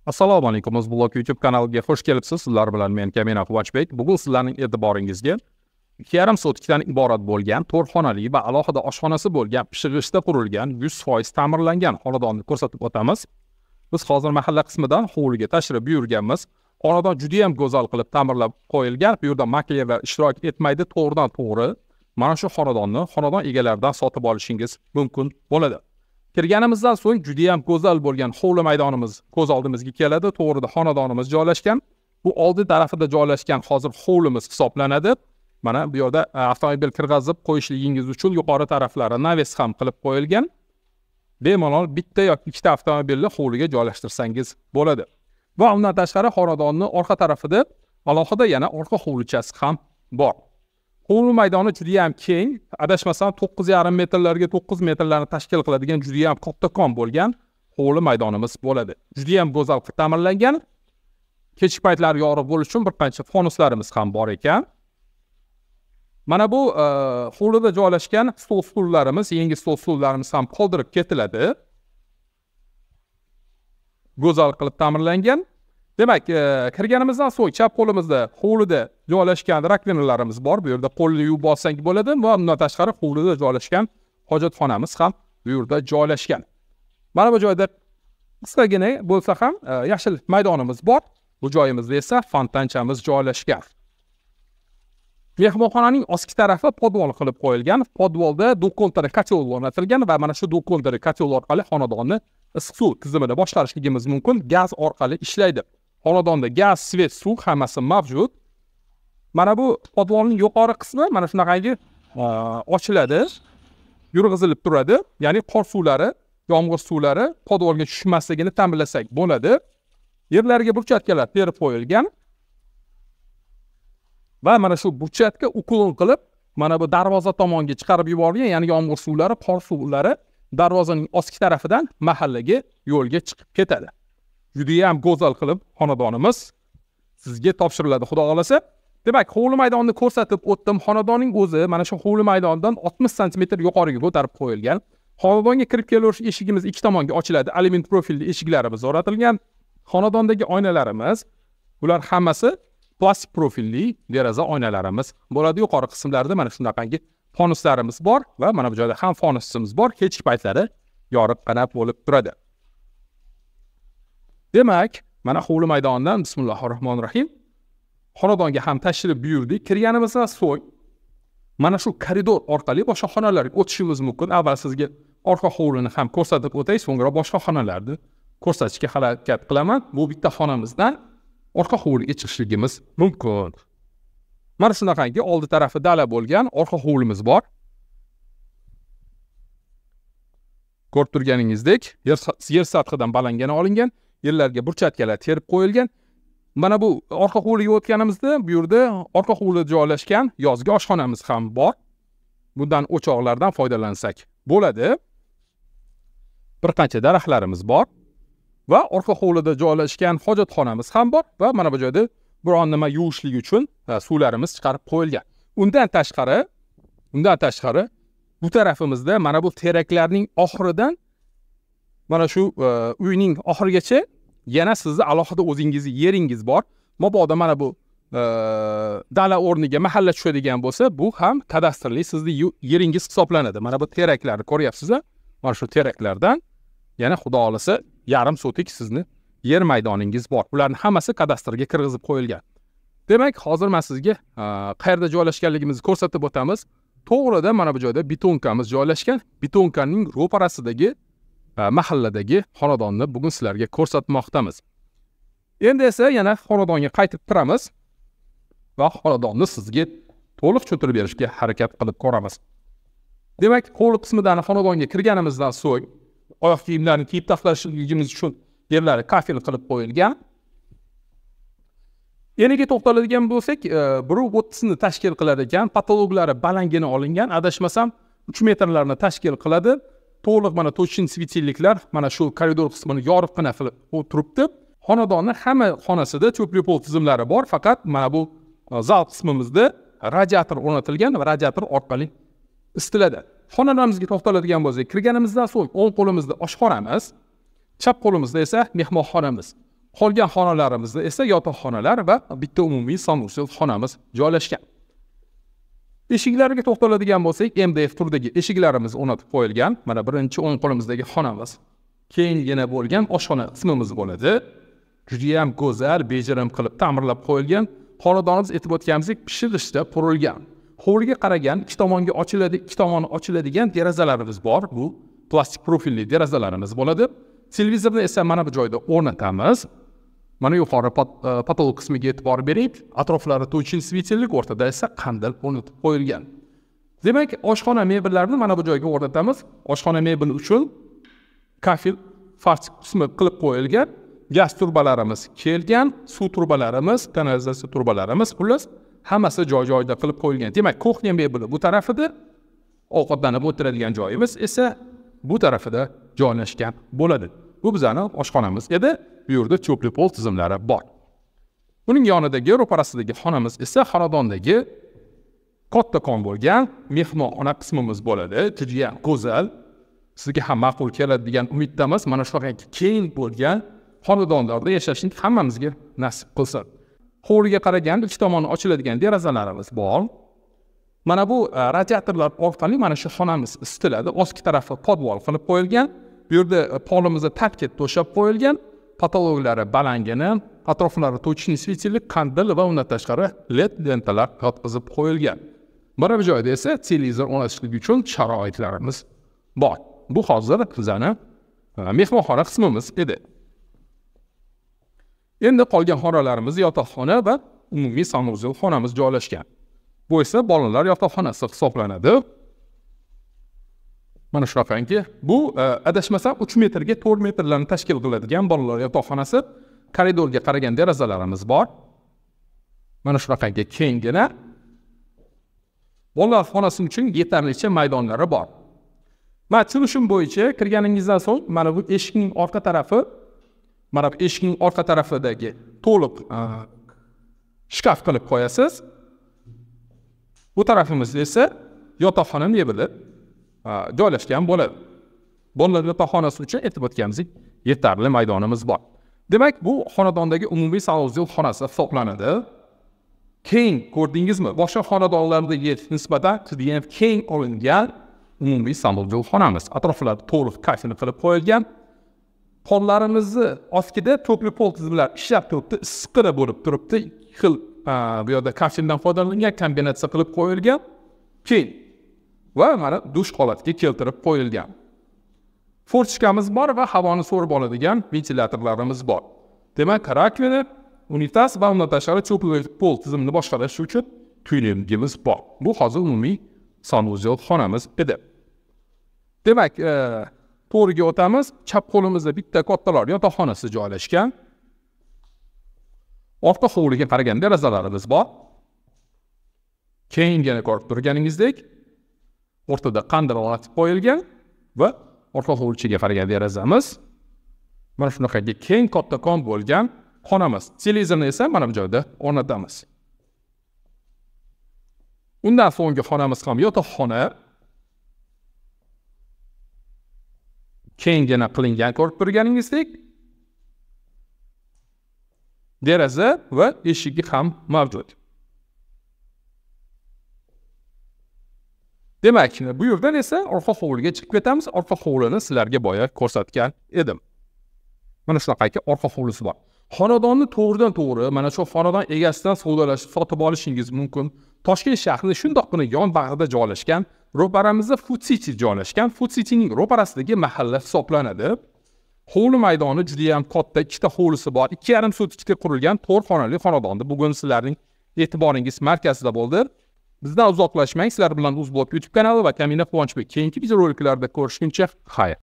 Assalomu alaykum, O'zblog YouTube kanaliga xush kelibsiz. Sizlar bilan men Kamina Quvonchbek. Bugun sizlarning e'tiboringizga 2,5 sotikdan iborat bo'lgan, 4 xonali va alohida oshxonasi bo'lgan, pishig'ishda qurilgan, 100% ta'mirlangan xonadonni ko'rsatib o'tamiz. Biz hozir mahalla qismidan hovliga tashrif buyurganmiz. Xonadon juda ham go'zal qilib ta'mirlab qo'yilgan. Bu yerda maklerlar ishtirok etmaydi, to'g'ridan to'g'ri mana shu xonadonni xonadon egalaridan sotib olishingiz mumkin bo'ladi. Kirganimizdan so'ng juda ham go'zal bo'lgan hovli maydonimiz ko'z oldimizga keladi. To'g'rida xonadonimiz joylashgan. Bu oldi tarafida joylashgan hozir hovlimiz hisoblanadi. Mana bu yerda avtomobil kirg'azib qo'yishligingiz uchun yuqori taraflari naves ham qilib qo'yilgan. Bemalol bitta yoki ikkita avtomobilni hovliga joylashtirsangiz bo'ladi. Va undan tashqari xonadonning orqa tarafida alohida yana orqa hovlichasi ham bor. Hovli maydoni juda ham keng, adashmasam 9,5 metrlarga 9 metrlarni tashkil qiladigan juda ham kattakon bo'lgan hovli maydonimiz bo'ladi. Juda ham go'zal qilib ta'mirlangan. Kechki paytlar yorug' bo'lish uchun bir qancha fonuslarimiz ham bor ekan. Mana bu hovlida joylashgan stol stullarimiz, yangi stol stullarimiz ham qoldirib ketiladi. Go'zal qilib ta'mirlangan. Demak, kirganimizdan so'ng chap qo'limizda hovlida joylashgan rakvinalarimiz bor. Bu yerda qo'lni yuvib olsak bo'ladi va undan tashqari hovlida joylashgan hojatxonamiz ham bu yerda joylashgan. Mana bu joyda qisqagina bo'lsa ham yashil maydonimiz bor. Bu joyimizda esa fontanchamiz joylashgan. Mehmonxonaning ostki tarafi podvol qilib qo'yilgan. Podvolda двухконтурный котел o'rnatilgan va mana shu двухконтурный котел orqali xonadonni issiq suv tizimini boshqarishligimiz mumkin. Gaz orqali ishlaydi. Xonadonda gaz, svet, suv hammasi mavjud. Mana bu podvolning yuqori qismi mana shunaqangi ochiladi, yurg'izilib turadi. Ya'ni qor suvlari, yomg'ir suvlari podvolga tushmasligini ta'minlasak bo'ladi. Yerlarga burchatkalar terib qo'yilgan. Va mana shu burchatka uklon qilib, mana bu darvoza tomonga chiqarib yuborilgan, ya'ni yomg'ir suvlari, qor suvlari darvozaning ostki tarafidan mahallaga yo'lga chiqib ketadi. Juda ham go'zal qilib xonadonimiz sizga topshiriladi, xudo xolasa. Demak, hovli maydonini ko'rsatib o'tdim. Xonadonning o'zi mana shu hovli maydonidan 60 sm yuqoriga ko'tarib qo'yilgan. Xonadonga kirib kelaverish eshigimiz ikki tomonga ochiladi. Alyumin profilli eshiklarimiz o'rnatilgan. Xonadondagi oynalarimiz, ular hammasi plastik profilli deraza oynalarimiz bo'ladi. Yuqori qismlarida mana shunaqangi fonuslarimiz bor va mana bu joyda ham fonusimiz bor. Kechki paytlari yorug' bo'lib turadi. Demak, mana hovli maydonidan bismillahirrohmanirrohim xonadonga ham tashrif buyurdik. Kirganimizdan so'ng mana shu koridor orqali boshqa xonalarga o'tishimiz mumkin. Avval sizga orqa hovlini ham ko'rsatib o'tay, so'ngra boshqa xonalarni ko'rsatishga harakat qilaman. Bu bitta xonamizdan orqa hovliga chiqishligimiz mumkin. Mana shunaqangi oldi tarafi dala bo'lgan orqa hovlimiz bor. Ko'rib turganingizdek, yer sathidan balangani olingan, yerlarga burchatkalar terib qo'yilgan. Mana bu orqa hovliga o'tganimizda bu yerda orqa hovlida joylashgan yozgi oshxonamiz ham bor. Bundan o'choqlardan foydalansak bo'ladi. Bir qancha daraxtlarimiz bor va orqa hovlida joylashgan hojatxonamiz ham bor va mana bu joyda biron nima yuvishlik uchun suvlarimiz chiqarib qo'yilgan. Undan tashqari bu tarafimizda mana bu teraklarning oxiridan mana shu uyning oxirigacha yana sizni alohida o'zingizni yeringiz bor. Mabodo mana bu dala o'rniga mahalla tushadigan bo'lsa, bu ham kadastrli sizni yeringiz hisoblanadi. Mana bu teraklarni ko'ryapsiz-a? Mana shu teraklardan yana xudo xolasa yarim sotik sizni yer maydoningiz bor. Ularning hammasi kadastrga kirgizib qo'yilgan. Demak, hozir men sizga qayerda joylashganligimizni ko'rsatib o'tamiz. To'g'rida mana bu joyda betonkamiz joylashgan. Betonkaning ro'parasidagi mahalladagi xonadonni bugun sizlarga ko'rsatmoqdamiz. Endi esa yana xonadonga qaytib kiramiz va xonadonni sizga to'liq tushuntirib berishga harakat qilib ko'ramiz. Demak, hovli qismidan xonadonga kirganimizdan so'ng oyoq kiyimlarni kiyib tashlashligimiz uchun yerlari kafel qilib qo'yilgan. Eniga to'xtaladigan bo'lsak, 1.30 ni tashkil qilar ekan. Patologlari balangini olingan, adashmasam 3 metrlarni tashkil qiladi. To'liq mana to'shin svetilliklar mana shu koridor qismini yorug'gina qilib turibdi. Xonadonning hamma xonasida tepli pol tizimlari bor, faqat mana bu zal qismimizda radiator o'rnatilgan va radiator orqali isitiladi. Xonalarimizga to'xtaladigan bo'lsak, kirganimizdan so'ng o'ng qo'limizda oshxonamiz, chap qo'limizda esa mehmonxonamiz. Qolgan xonalarimizda esa yotoqxonalar va bitta umumiy sanuzel xonamiz joylashgan. Eshiklarga to'xtaladigan bo'lsak, MDF turdagi eshiklarimiz o'rnatib qo'yilgan. Mana birinchi o'ng qo'limizdagi xonamiz, keyingina bo'lgan oshxona qismimiz bo'ladi. Juda ham go'zal, bejirim qilib ta'mirlab qo'yilgan. Xonadonimiz aytib o'tganimizdek pishirishda qurilgan. Hovliga qaragan ikki tomonga ochiladi, ikki tomoni ochiladigan derazalarimiz bor. Bu plastik profilli derazalarimiz bo'ladi. Televizorni esa mana bu joyda o'rnatamiz. Mana yuqori potolok qismiga e'tibor bering. Atroflari to'chin svitillik, o'rtada esa qandil o'rnatib qo'yilgan. Demak, oshxona mebellarini mana bu joyga o'rnatamiz. Oshxona mebeli uchun kafel farch qismi qilib qo'yilgan. Gaz turbalarimiz kelgan, suv turbalarimiz, kanalizatsiya turbalarimiz, xullas hammasi joy-joyida qilib qo'yilgan. Demak, kuxnya mebeli bu tarafida, ovqatlanib o'tiradigan joyimiz esa bu tarafida joylashgan bo'ladi. Bu bizning oshxonamiz edi. Bu yerda cho'pli pol tizimlari bor. Buning yonidagi ro'parasidagi xonamiz esa xonadondagi kattakon bo'lgan mehmonxona qismimiz bo'ladi. Juda ham go'zal, sizga ham ma'qul keladi degan umiddamiz. Mana shunaqa keng bo'lgan xonadonlarda yashashni hammamizga nasib qilsin. Hovliga qaragan ikki tomoni ochiladigan derazalarimiz bor. Mana bu radiatorlar orqali mana shu xonamiz isitiladi. Ostki tarafi podval qilib qo'yilgan. Bu yerda polimizda parket to'shab qo'yilgan. Patologlari balangina, atroflari to'chni svitillik, qandil va undan tashqari LED lentalar yotqizib qo'yilgan. Mana bu joyda esa televizor o'rnatishlik uchun sharoitlarimiz bor. Bu hozir bizning mehmonxona qismimiz edi. Endi qolgan xonalarimiz yotoqxona va umumiy sanuzel xonamiz joylashgan. Bu esa bolalar yotoqxonasi hisoblanadi. Mana shunaqangi, bu adashmasam 3 metrga 4 metrlarni tashkil qiladigan bolalar yotoqxonasi. Koridorga qaragan derazalarimiz bor. Mana shunaqangi kenggina. Bolalar xonasi uchun yetarlicha maydonlari bor. Men tushunishim bo'yicha kirganingizdan so'ng mana bu eshikning orqa tarafi, mana bu eshikning orqa tarafidagi to'liq shkaf qilib qo'yasiz. Bu tarafimizda esa yotoqxona mebeli joylashgan bo'ladi. Bolalar yotoqxonasi uchun aytib o'tganimizdek yetarli maydonimiz bor. Demak, bu xonadondagi umumiy sanuzel xonasi hisoblanadi. Keng ko'rdingizmi? Boshqa xonadonlarga nisbatan judayam keng olingan umumiy sanuzel xonamiz. Atroflari to'liq kafel qilib qo'yilgan. Pollarimizni ostida to'pli pol tizimlar ishlab turibdi, issiqqina bo'lib turibdi. Ikki xil bu yerda kafeldan foydalanilgan, kombinatsiya qilib qo'yilgan. Keng va mana dush holatiga keltirib qo'yilgan. Fortichkamiz bor va havoni so'rib oladigan ventilyatorlarimiz bor. Demak, rakvina, unitaz va undan tashqari cho'pli pol tizimini boshqarish uchun kuyligimiz bor. Bu hozir umumiy sanuzel xonamiz edi. Demak, to'g'riga o'tamiz. Chap qo'limizda bitta kattalar yotoqxonasi joylashgan. Orqa hovliga qaragan derazalarimiz bor. Keyingina ko'rib turganingizdek, o'rtada qandil o'rnatib qo'yilgan va orqa hovlichaga qaragan derazamiz. Mana shunaqangi keng kattakon bo'lgan xonamiz. Televizorni esa mana bu joyda o'rnatamiz. Undan so'nggi xonamiz ham yotoqxona. Kenggina qilingan ko'rib turganingizdek, deraza va eshigi ham mavjud. Demak, bu yerdan esa orqa hovliga chiqib ketamiz. Orqa hovlini sizlarga boya ko'rsatgan edim. Mana shunaqangi orqa hovlisi bor. Xonadonni to'g'ridan to'g'ri mana shu xonadon egasidan savdolashib sotib olishingiz mumkin. Toshkent shahrining shundoqqina yon bag'rida joylashgan, ro'paramizda Food City joylashgan. Food Cityning ro'parasidagi mahalla hisoblanadi. Hovli maydoni juda ham katta, ikkita hovlisi bor. 2,5 sotikda qurilgan 4 xonali xonadonda bugun sizlarning e'tiboringiz markazida bo'ldi. Bizdan uzoqlashmang. Sizlar bilan Uzblog YouTube kanali va Kamina Quvonchbek. Keyingi videoroliklarda ko'rishguncha xayr.